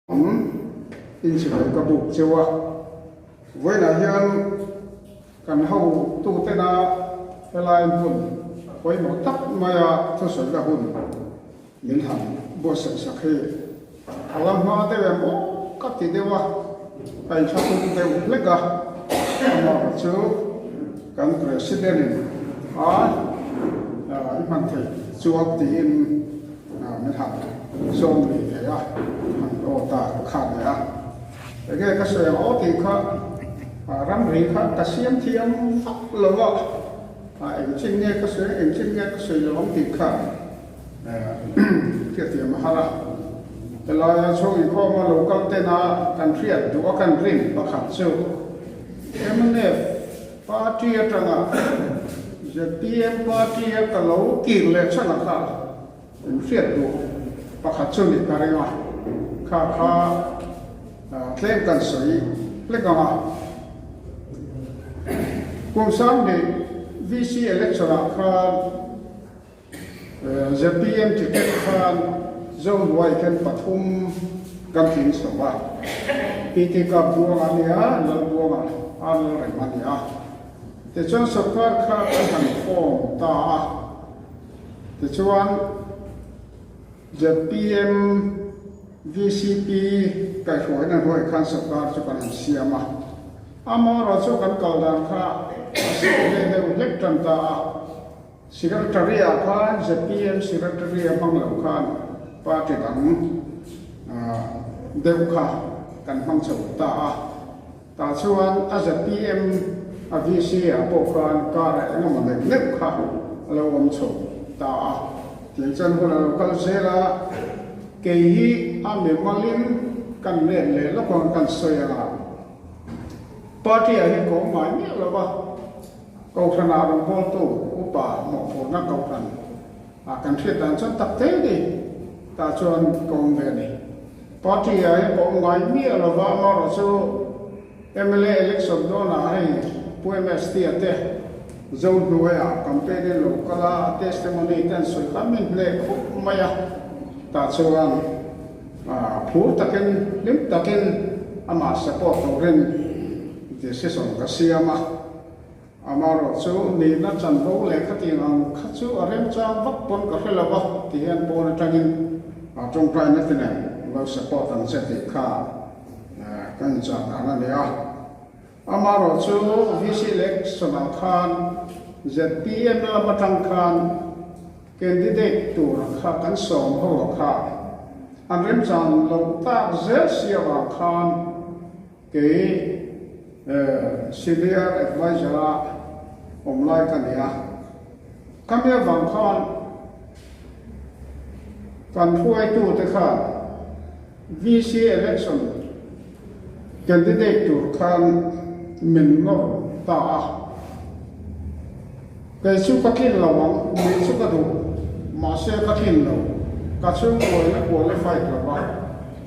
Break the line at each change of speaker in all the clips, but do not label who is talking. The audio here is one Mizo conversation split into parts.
Ang inchhir ka buk cheu a, vawiinah hian kan hotutena helai hmun pawimawh tak maia thusawina hun min han buatsaih sak hi a la hma deuh em aw ka ti deuh a, ka inthlahrung deuh hlek a, amaherawh chu kan President in a i hman theih chuan tiin Min han zawm lui ve a, han aw ta kha leh a. Enge ka sawi ang aw tih kha ramri kha ka siam thiam vak lo a, engchin nge ka sawi ang, engchin nge ka sawi lo ang tih kha hriatthiam a har a. Helaia chhung inkhawma lo kal tena kan hriat duh a kan rin pakhat chu mnf party atanga zpm party a ka lo kir leh chhan a kha In hriat duh pakhat chu nih ka ring a, kha kha tlem kan sawi hlek ang a. Kum 20 VC election ah khan zpm ticket khan Zohnuai khen pathum kan tling chho a, PT Kap Buanga a ni a, Lalbuanga a Lalrem a ni a. Tichuan sawrkar kha kan han form ta a. Tichuan, zpm vcp kaihhruaina hnuai khan sawrkar chu kan han siam a, amaherawh chu kan kal dan kha a sawi leh deuh hlek tan ta a, Secretary ah khan zpm Secretary a hmang lo khan party dang deuh kha kan hmang chho ta a. Tah chuan a zpm a VC ah pawh khan car ah engemaw neuh neuh kha a lo awm chho ta a, tiang chuan hun a lo kal zel a, kei hi a mimalin kan let leh lawk ang kan sawi ang a, party ah hian ka awm ngai miah lo va, Kohhran ah rawngbawltu upa mawhphurhna Kohhran ah kan hriat dan chuan tak te ni tah chuan ka awm ve a ni. Party ah hian ka awm ngai miah lo va, amaherawh chu mla election dawnah hei Pu MST a te Zo hnuaiah campaign in lo kal a, a testimony te an sawi kha min hneh khup mai a, tah chuan phur takin hlim takin amah support turin decision ka siam a. Amaherawh chu nihna chanvo leh khatiang ang kha chu a remchang vak pawn ka hre lo va ti hian pawn atangin tawngtaina te nen lo support ang che tih kha ka inchah dan a ni a. Amaherawh chu VC election ah khan zpm lam atang khan candidate tur kha kan sawm ho a kha an remchang loh tak zel si avang khan Kei Senior Adviser a awm lai ka ni a, ka mi avang khan kan hruaitute khan VC election candidate tur khan min nawr ta a, kei chu ka tlin lo ang, nih chu ka duh, mahse ka tlin lo, ka chhungkuain a qualified lo va.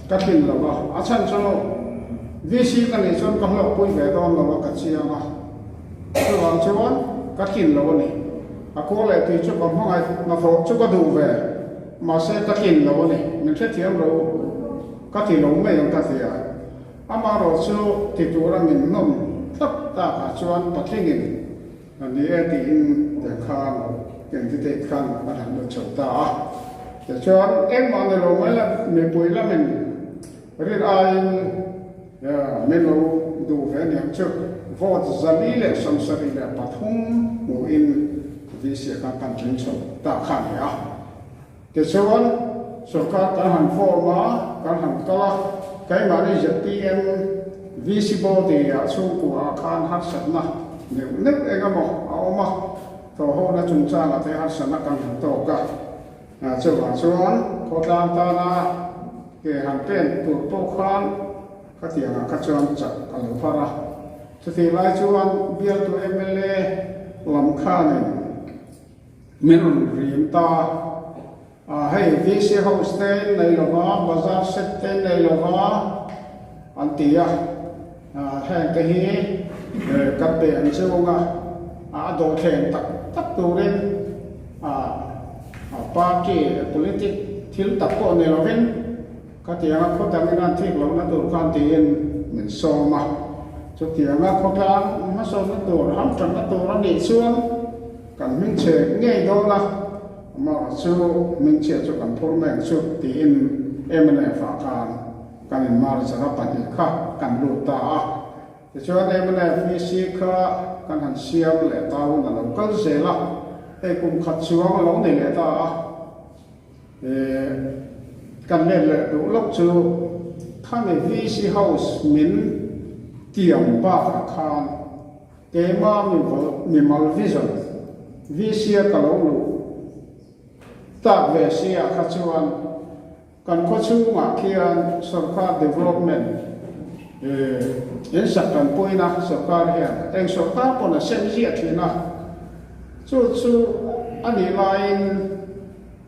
Ka tlin lo a, a chhan chu VC ka nih chuan ka hlawkpui ve dawn lo a ka chiang a, chuvang chuan ka tlin lo a ni. A khaw leh tui chu ka hmangaih hnathawh chu ka duh ve, mahse ka tlin lo a ni, min hrethiam lo u, ka ti lo mai ang ka ti a. Amaherawh chu ti tura min nawm tlat takah chuan patlingin A ni e tiin te khan candidate khan a han lut chho ta a. Tichuan engmah ni lo mai la mipui lamin rin aiin min lo duh ve aniang chu vote 473 hmuhin VC khan kan tling chho ta kha a ni a. Tichuan sorkar kan han form a, kan han kal a, keimahni zpm VC body ah chhungkua ah khan harsatna neuh neuh eng emaw a awm a, thawhhona chungchangah te harsatna kan han tawk a, chuvang chuan khawtlang tana ke han pen tur pawh khan khatiangah kha chuan chak a lo har a. Chutih lai chuan bialtu mla lam khanin, Min rawn rim ta a, hei VC house te in nei lo va, bazar set te in nei lo va an ti a, heng te hi kan pe ang chung a, a dawhthleng tak tak turin party politic thil tak pawh ni lovin. Khatianga khaw dangin an thik lohna tur khan tiin min sawm a. Chutianga khawtlang hmasawnna tur, hamthanna tur a nih chuan kan hmingchhe ngei dawn a, amaherawh chu hmingchhia chu kan phur mai ang chu tiin mnf ah khan kan inmarzer a pahnih kha kan lut ta a. Tichuan mnf VC kha kan han siam leh ta hun a lo kal zel a, hei kum khat chuang a lo ni leh ta a. Kan let leh duh lawk chu khami VC House min tiam bakah khan keima mimal vision VC a ka lo luh tak ve si ah kha chuan kan khaw chhungah khian sorkar development in sak kan puina sorkar hian eng sorkar pawn a sem ziah thin a, chu chu a nih laiin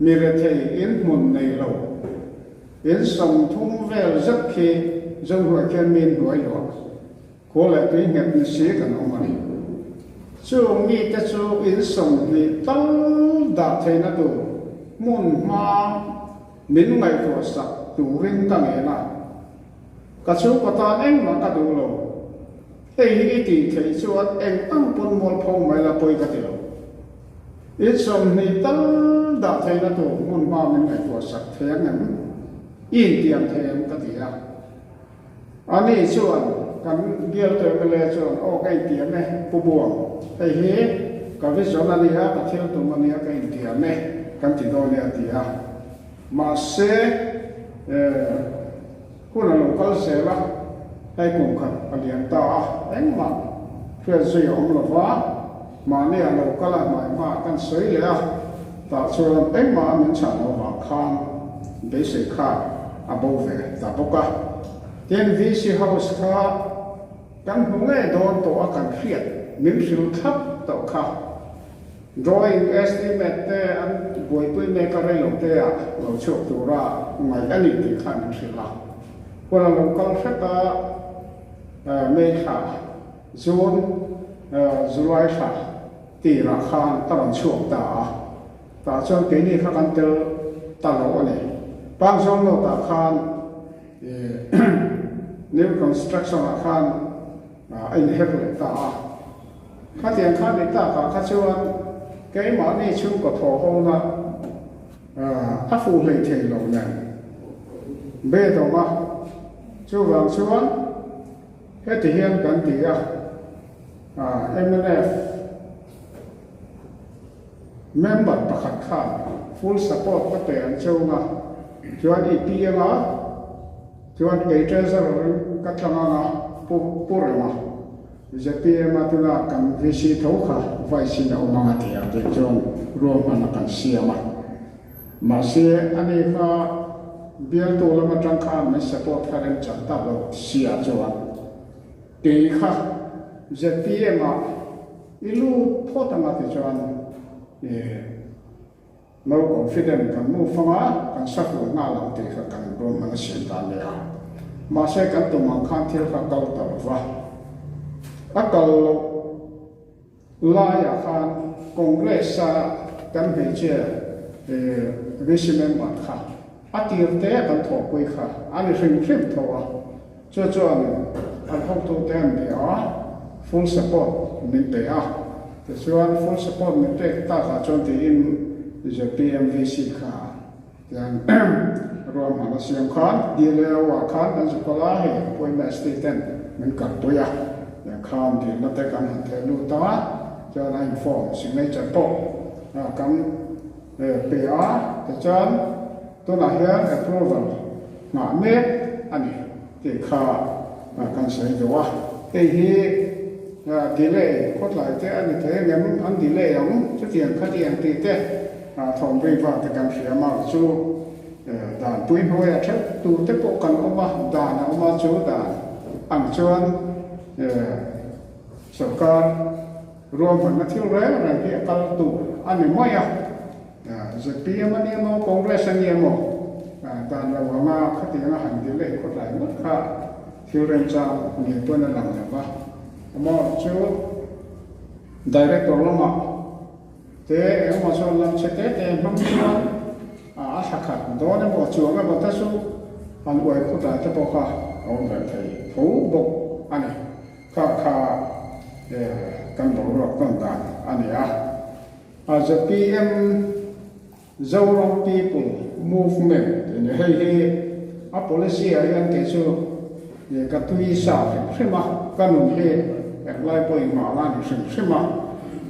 Mi rethei in hmun nei lo. In 30 vel zet khi Zohnuai khian mi hnuai luah khua leh tui nghet ni si kan awm a ni. Chung mite chu in 20 tal dah theihna tur hmun hma min ngaihtuah sak turin ka ngen a. Ka chhungkaw tan engmah ka duh lo. Hei hi i tih theih chuan eng ang pawn mualpho mai la pawi ka ti lo. In 20 tal dah theihna tur hmun hma min ngaihtuah sak thei ang em? I intiam thei ang ka ti a. Ani chuan kan bialtu mla chuan aw ka intiam e Pu Buang, hei hi ka vision a nia, ka thil tum a nia ka intiam e kan ti dawn e a ti a. Mahse hun a lo kal zel a, hei kum khat a lian ta a, engmah hriat zui a awm lo va, mahni a lo kal a hmai hmaah kan sawi leh a, tah chuan engmah a min chhan loh vang khan beisei kha a bo ve ta bawk a. Tin, VC House kha kan hmu ngei dawn tawh a kan hriat min hrilh thlap tawh kha. Drawing estimate te an buaipui mek a reilo te ah lo chhuak tura ngaih a ni tih khan an hrilh a. Hun a lo kal hret a, May thla, June, July thla tirah khan a rawn chhuak ta a. Tah chuan keini kha kan tel ta lo a ni. Pangzawng note ah khan new construction ah khan a inher leh ta a. Khatiang kha ni takah kha chuan keimahni chhungkaw thaw hona a fuh hlei thei lo nen bed awm a, chuvang chuan heti hian kan ti a, mnf member pakhat khan full support ka pe ang chunga chuan i piang a, chuan kei treasurer in ka tlang anga Pu Pu Rema. Zpm a tuna kan VC tho kha Vice in a awm ang a ti a tih chuan ruahman a kan siam a. Mahse ani kha bialtu lam atang khan min support kha remchang tak lo sia chuan kei kha zpm ah i lut phawt ang a ti chuan No confident kan nu fang a, kan sa fuh nghal ang tih kha kan ruahman a siam ta nia. Mahse kan tum ang khan thil kha kal ta lo va. A kal loh laiah khan Congress a kan hmeichhia VC member kha a tir te a kan thawhpui kha a ni hrim hrim tho a. Chu chuan an hotute an bia a, full support min pe a. Tichuan full support min pek takah chuan tiin ZPMVC kha tiang ruahman a siam khan DLAO ah khan kan zu kal a, hei appointment state ten min kalpui a, tiang khan dilna te kan han theh lut a, chuan a inform signature pawh kan pe a, tichuan tunah hian approval nghah mek a ni tih kha kan sawi duh a. Hei hi delay khawtlai te a ni thei angem, an delay ang chutiang khatiang tih te thawm ri vak te kan hria mar chu dan pui hnuaia theuh tur te pawh kan awm a, dan a awm a chu dan ang chuan sorkar ruahmanna thil reng reng hi a kal tur a ni mai a. Zpm a ni emaw Congress a ni emaw dan lo anga khatianga han delay khawtlai ngawt kha thil remchang ni pawn a lang lo va. Amaw chu Director lamah te engemaw chuan lam chhe te te hmang chuan a thla khat dawn emaw chuang emaw te chu. han uai khawtlai te pawh kha a awm ve thei tho bawk a ni. Kha kha kan boruak tawn dan a ni a. ZPM Zoram People Movement tih a ni. Hei hi a policy ah hian kei chu ka tui sa hrim hrim a, ka nun hi englai pawhin nghah la ni hrim hrim a,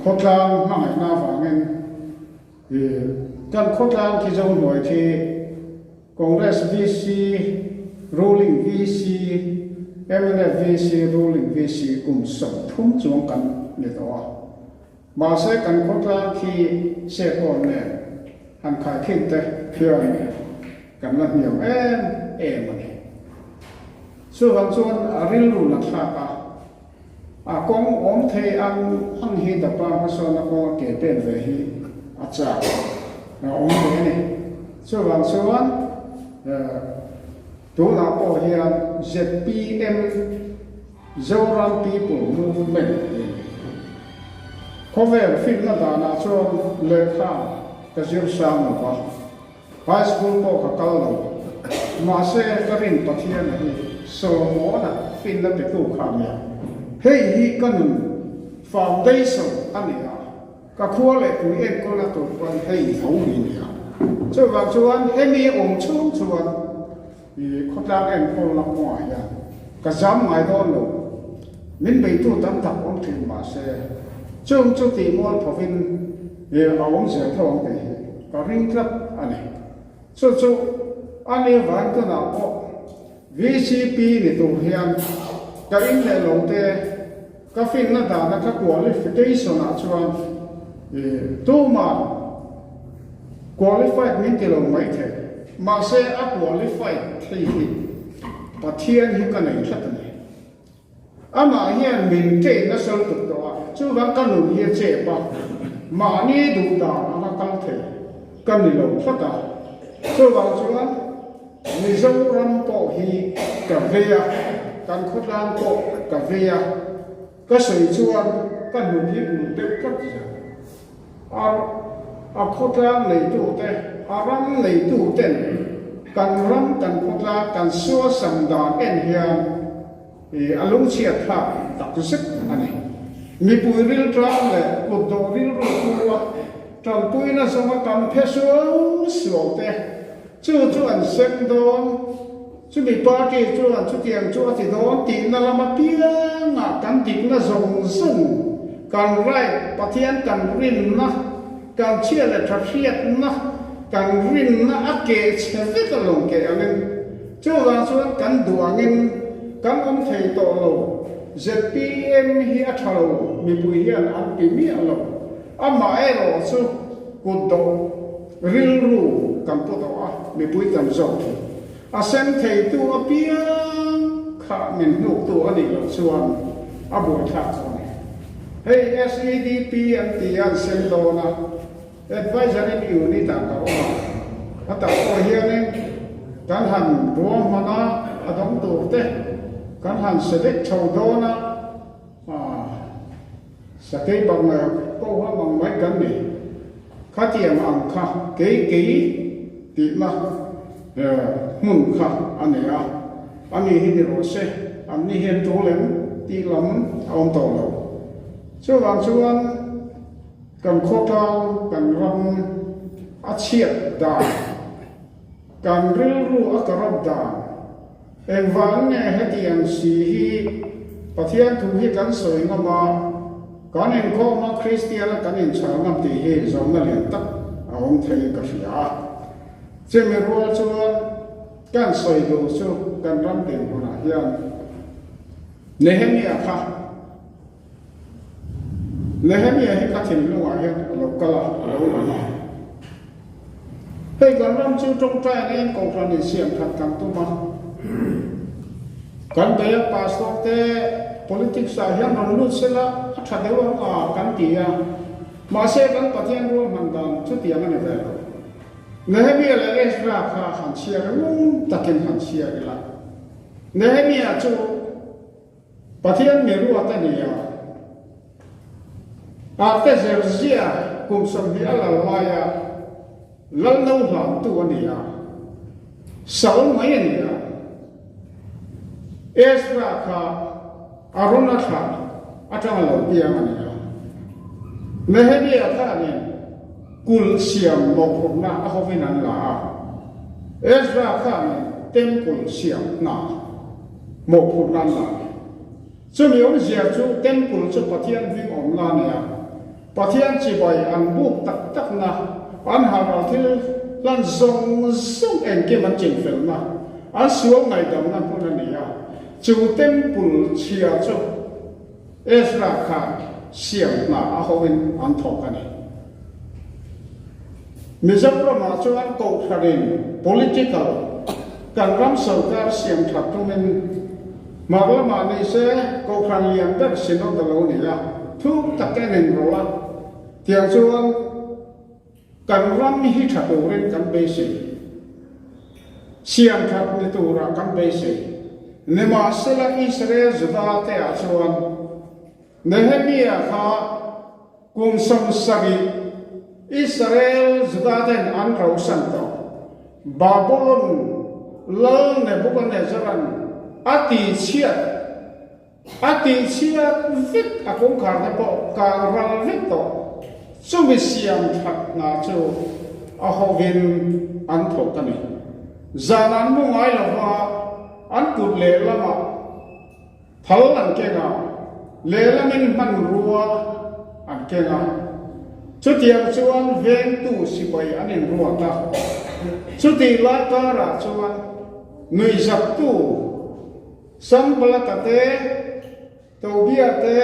khawtlang hmangaihna avangin kan khawtlang khi Zohnuai khi Congress VC, Ruling VC, mnf VC, Ruling VC kum 30 chuang kan ni tawh a. Mahse kan khawtlang khi Sekawn nen han khaikhin te khian kan la hniam em em a ni. Chuvang chuan a rilru la thlak a, a kawng awm thei ang ang hi Dapa hmasawnna kawnga ke pen ve hi a chak a awm ve a ni. Chuvang chuan tunah pawh hian zpm Zoram People Movement tih khawvel finna danah chuan lehkha ka zir sang lo va, High School pawh ka kal lo. Mahse, ka rin Pathiana hi Solomona finna petu kha a nia. Hei hi ka nun foundation a ni a, ka khua leh tui enkawlna tur pawn hei tho hi a ni a. Chuvang chuan hemi awm chhung chuan I khawtlang enkawlna kawngah hian ka zam ngai dawn lo. Min beitu tam tak awm thin mah se, chung chu tih mual phovin i a awm zel tho ang tih hi ka ring tlat a ni. Chu chu a ni vang tunah pawh VCP ni tur hian ka in leh lo te, ka finna dana ka qualification ah chuan i tumah Qualified min ti lo mai thei. Mahse a qualified thei hi Pathian hi ka nei tlat a ni. Amah hian min train nasa lutuk tawh a, chuvang ka nun hi a chep a, mahni duh dan anga kal thei ka ni lo tlat a. Chuvang chuan Mizoram pawh hi ka vei a, kan khawtlang pawh ka vei a, ka sawi chuan ka hnuk hi ulh deuh tlat zel. A a khawtlang neitute, a ram neituten kan ram kan khawtlang kan suasam dan en hian ih a lungchhiat thlak tak zet a ni. Mipui riltang leh kutdawh rilru pu a tanpuina zawnga kan phe suau suau te chu chu an sem dawn, chumi party chuan chutiang chu a ti dawn tihna lama piangah kan dikna zawng zawng, kan right, Pathian kan rinna, kan chhia leh tha hriatna, kan rinna a keh chhe vek a lo keh angin, chuvang chuan kan duh angin kan awm thei tawh lo. Zpm hi a tha lo, mipui hian an ti miah lo. Amaherawh chu kutdawh rilru kan pu tawh a, mipui tam zawk hi a sem theitu apiang kha min hnuktu a nih loh chuan a buaithlak chu a ni. Hei SEDP an ti a an sem dawn a, Advisory Unit ah ka awm a, a tak pawh hianin kan han ruahman a, a dawng tur te kan han select chho dawn a, Sakei bangla pawha mang mai kan ni. Khatiang ang kha kei kei tihna hmun kha a nei a, a ni hi ni rawh se, an ni hian tul em tih lam a awm tawh lo. Chuvang chuan kan khawtlang kan ram a chhiat dan, kan rilru a corrupt dan, Engvang nge hetiang si hi Pathian thu hi kan sawi ngam a, kan inkhawm a Kristian a kan inchhal ngam tih hi zawhna lian tak a awm thei ka hria a. Chumi rual chuan kan sawi duh chu kan ram dinhmunah hian Nehemia kha Nehemia hi ka thinlungah hian a lo kal a, a lo lang a. Hei kan ram chu tawngtaina in kohhran in siam that kan tum a. Kan bei a pastor te politics ah hian rawn lut sela a tha deuh ang a kan ti a. Mahse kan Pathian ruahman dan chutiang a ni ve lo. Nehemia leh Ezra kha han chhiar ngun takin han chhiar ila. Nehemia chu Pathian mi ruat a ni a, Artaxerxes kum 20 a lal laia lal no hlantu a ni a, sal mai a ni a. Ezra kha Arona thlah atanga lo piang a ni a. Nehemia khanin kulh siam mawhphurhna a hovin an la a. Ezra khanin temple siam hna mawhphurhna an la a ni. Chumi awmzia chu temple chu Pathian hming awmna a ni a. Pathian chibai an buk tak takna, an halral thil hlan zawng zawng engkim an chinfelna, an sual ngaihdamna hmun a ni a. Chu temple chhia chu Ezra khan siam hna a hoin an thawk a ni. Mizoramah chuan kohhranin political kan ram sorkar siam that tumin hmar lamah ni se kohhran lian ber synod a lo ni a, thuk tak en inrawlh a, tiang chuan kan ram hi tha turin kan beisei, siam that ni turah kan beisei. Nimahsela Israel Juda te ah chuan Nehemia kha Kum 70 Israel Juda-ten an rauhsan tawh. Babulon lal Nebukanezzar-a'n a tihchhiat a tihchhiat vek a kawngkhar te pawh kang ral vek tawh. Chumi siam that hna chu a hovin an thawk a ni. Zan an mu ngai lova an kut lehlamah Thal an keng a, lehlamin hmanrua an keng a. Chutiang chuan vengtu sipai an inruat a. Chutih lai karah chuan nuihzaktu Sanbalata te, Tobia te,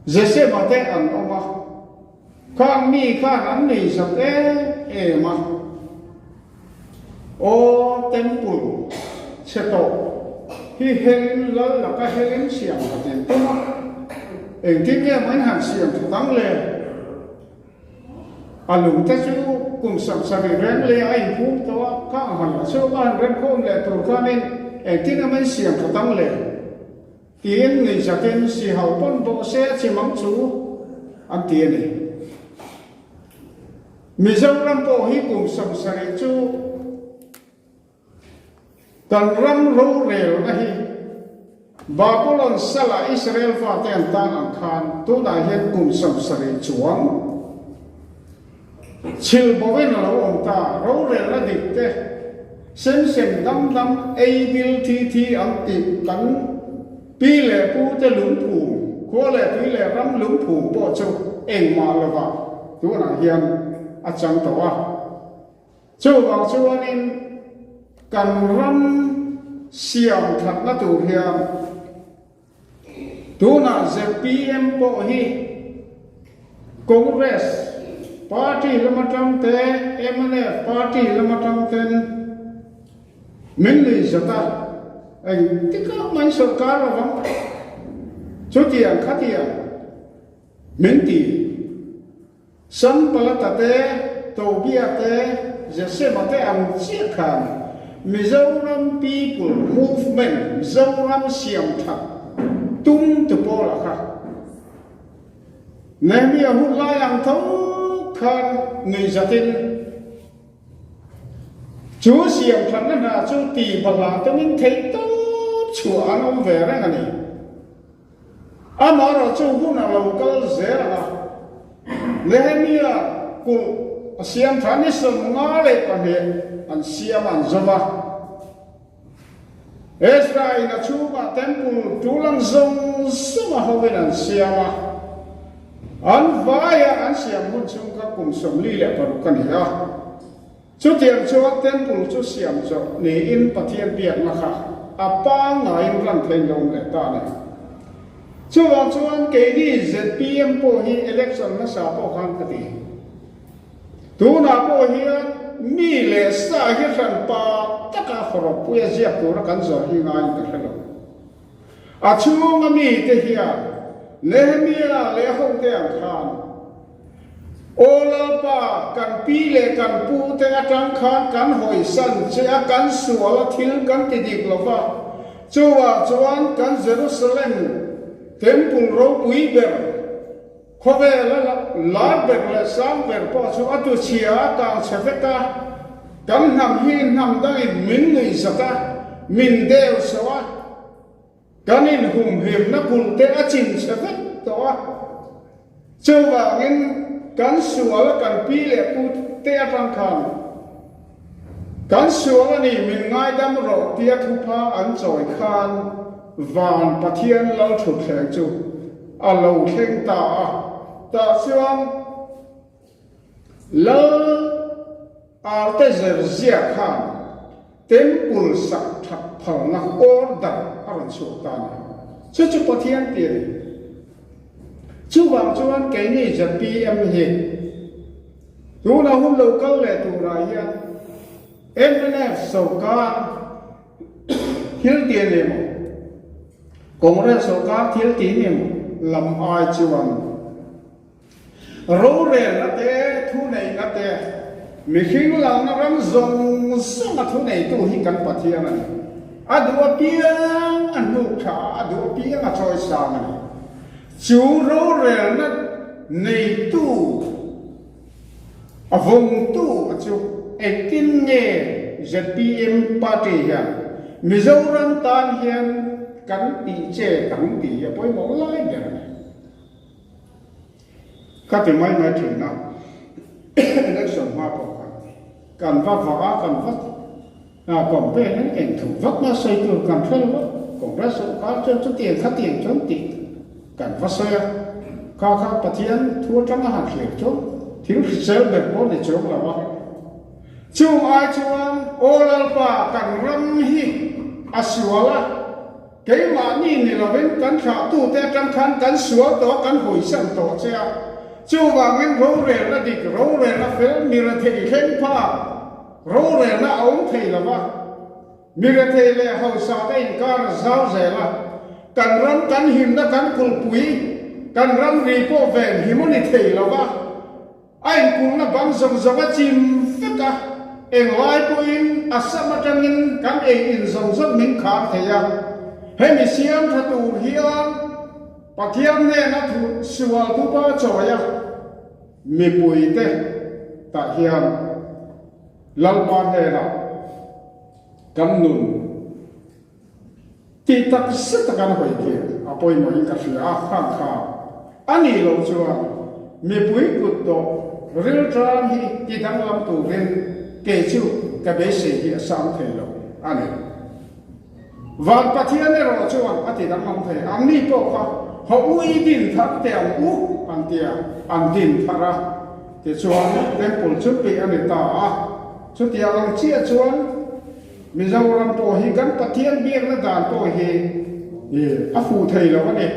Jeseba te an awm a. Khang mi khan an nuihzak em em a. Aw Temple chhe tawh hi helin lal laka helin siam khat in tum a, engtin nge maw in han siam that ang le? A lung te chu kum 70 reng leh a inphum tawh a, kha ang han la chhuak a han remkhawm leh tur khanin engtin nge maw in siam that ang le? Tiin nuihzakin sihau pawn bawh se a chim ang chu an ti a ni. Mizoram pawh hi kum 70 chu kan ram rorelna hi Babulon sala Israel fate an tan ang khan tunah hian kum 70 chuang chhilhbawhin a lo awm ta. Rorelna dik te sem sem dam dam ei bil thi thi ang tih kan Pi leh pu te lungphum, khua leh tui leh ram lungphum pawh chu engmah lovah tunah hian a chang tawh a. Chuvang chuanin kan ram siam thatna tur hian tunah zpm pawh hi Congress party lam atang te, mnf party lam atang ten Min nuih zat a, engtikah mah in sawrkar lo vang, chutiang khatiang min ti. Sanbalata te, Tobia te, Jesema te ang chiah khan Mizoram People Movement, Mizoram siamthat tum tu pawlah kha Nehemia hun lai ang tho khan nuih zatin, Chu siam thatna hna chu ti bahlah tumin theih tawp chhuah an awm ve reng a ni. Amaherawh chu hun a lo kal zel ang a, Nehemia kulh a siam tha ni 52 an siam a an zawm a. Ezra in a chhungah temple tul ang zawng zawng a hovin an siam a, an vaia an siam hun chhung kha kum 46 a ni a. Chutiang chuan temple chu siam zawh niin Pathian biakna kha a pangngaiin ran thein lo awm leh ta a ni. Chuvang chuan keini zpm pawh hi election hmasa pawh khan ka ti. Tunah pawh hian mi leh sa hi hranpa taka hawrawppuia ziak tura kan zawr hi ngaiin ka hre lo. A chhunga mite hian Nehemia leh a hote ang khan, Aw Lalpa, kan pi leh kan pute atang khan kan hawisan che a, kan sual a, thil kan ti dik lo va, chuvang chuan kan Jerusalem Temple ropui ber, Khawvel a lar ber leh sang ber pawh chu a tuchhia a kang chhe vek a, kan hnam hi hnam dangin min nuihzat a, min deu sawh a, kan inhumhimna kulh te a chinchhe vek tawh a. Chuvangin kan sual a kan pi leh pu te atang khan kan sual a ni min ngaidam rawh tia thupha an chawi khan van Pathian lal thutthleng chu a lo thleng ta a. Tah chuan Lal Artaxerxes khan Temple sak that phalna order a rawn chhuak ta a ni. Chu chu Pathian tih a ni. Chuvang chuan keini zpm hi tuna hun lo kal leh turah hian mnf sorkar thil tih a ni emaw, Congress sorkar thil tih a ni emaw lam ai chuan Rorelna te, thuneihna te, mihring lalna ram zawng zawnga thuneitu hi kan Pathian a ni. A duh apiang a hnuk tha a, a duh apiang a chawi sang a ni. Chu rorelna neitu, a vawngtu chu engtin nge zpm party hian Mizoram tan hian kan tih che tang tih hi a pawimawh lai ber a ni. Ka ti mai mai thin a, election hma pawh khan kan va vah a, kan va campaign in eng thu vak nge sawi tur kan hre lo a, Congress sorkar chuan chutiang khatiang chuan tih kan va sawi a, kha kha Pathian thu atanga han thlir chu thil hrisel ber pawh ni chuang lo a, chung ai chuan Aw Lalpa kan ram hi a sual a, Keimahni ni lovin kan thlahtute atang khan kan sual tawh a, kan hawisan tawh che a. Chuvangin rorelna dik, rorelna fel, mi rethei thleng phak, rorelna a awm thei lo va. Mi rethei leh hausa te inkar a zau zel a. Kan ram kan himna kan kulhpui, kan ramri pawh ven him a ni thei lo va. A inkulhna bang zawng zawng a chim vek a, englai pawhin a sam atangin kan ei in zawng zawng min khar thei a. Hemi siam tha tur hian Pathian hnena thu sual thupa chawi a, mipuite tah hian Lalpa hnenah kan nun Tih tak zet a kan hawi khi a pawimawhin ka hria a, khang kha a nih loh chuan mipui kut dawh rilṭam hi ti danglam turin kei chu ka beisei hi a sang thei lo a ni. Van Pathian erawh chuan a ti danglam thei, an ni pawh kha haw u i din thar teh ang u an ti a, an din thar a, tichuan temple chu pih a ni ta a, chutiang ang chiah chuan Mizoram pawh hi kan Pathian biakna dan pawh hi a fuh thei lo a ni.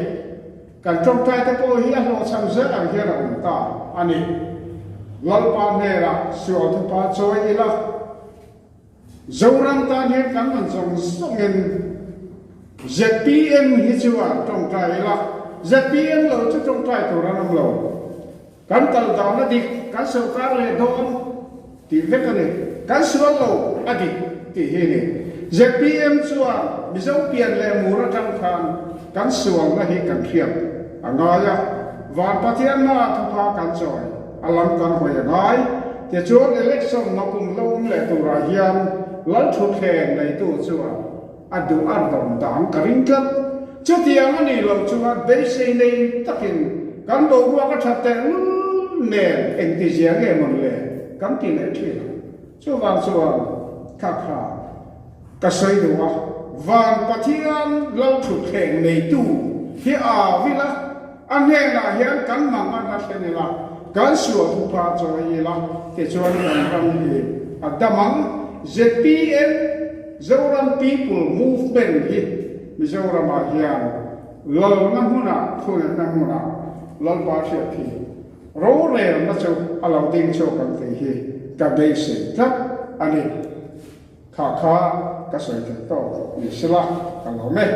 Kan tawngtai te pawh hi a hlawhchham zel ang hian a awm ta a ni. Lalpa hnenah sual thupa chawi ila, Zoram tan hian kan rawn zawng zawngin zpm hi chuan tawngtai ila, zpm lo chu tawngtai tur an awm lo. Kan kal dan a dik, kan sorkar leh dawn tih vek a ni. Kan sual lo a dik tih hi a ni. Zpm chuan Mizo pian leh mur atang khan kan sualna hi kan hriat a ngai a, Van Pathian hmaah thupha kan chawi a lam kan hawi a ngai. Tichuan election nakum lo awm leh turah hian Lalthutthleng neitu chuan A duh a rawn dang ka ring tlat. Chutiang a nih loh chuan beisei nei takin kan boruak a that teh lul nen engtizia nge mawn le kan ti leh thin ang. Chuvang chuan kha kha ka sawi duh a, Van Pathian lo thutthleng neitu hi au ila, a hnenah hian kan mangan a thlen ila, kan sual thupha chawi ila tichuan kan ram hi a dam ang. Zpm. Zoram People Movement hi Mizoramah hian lalna hmunah, thunetna hmunah Lalpa hriat hi rorelna chu a lo ding chhuak ang tih hi ka beisei tlat a ni. Kha kha ka sawi theih tawk ni sela ka lawm e.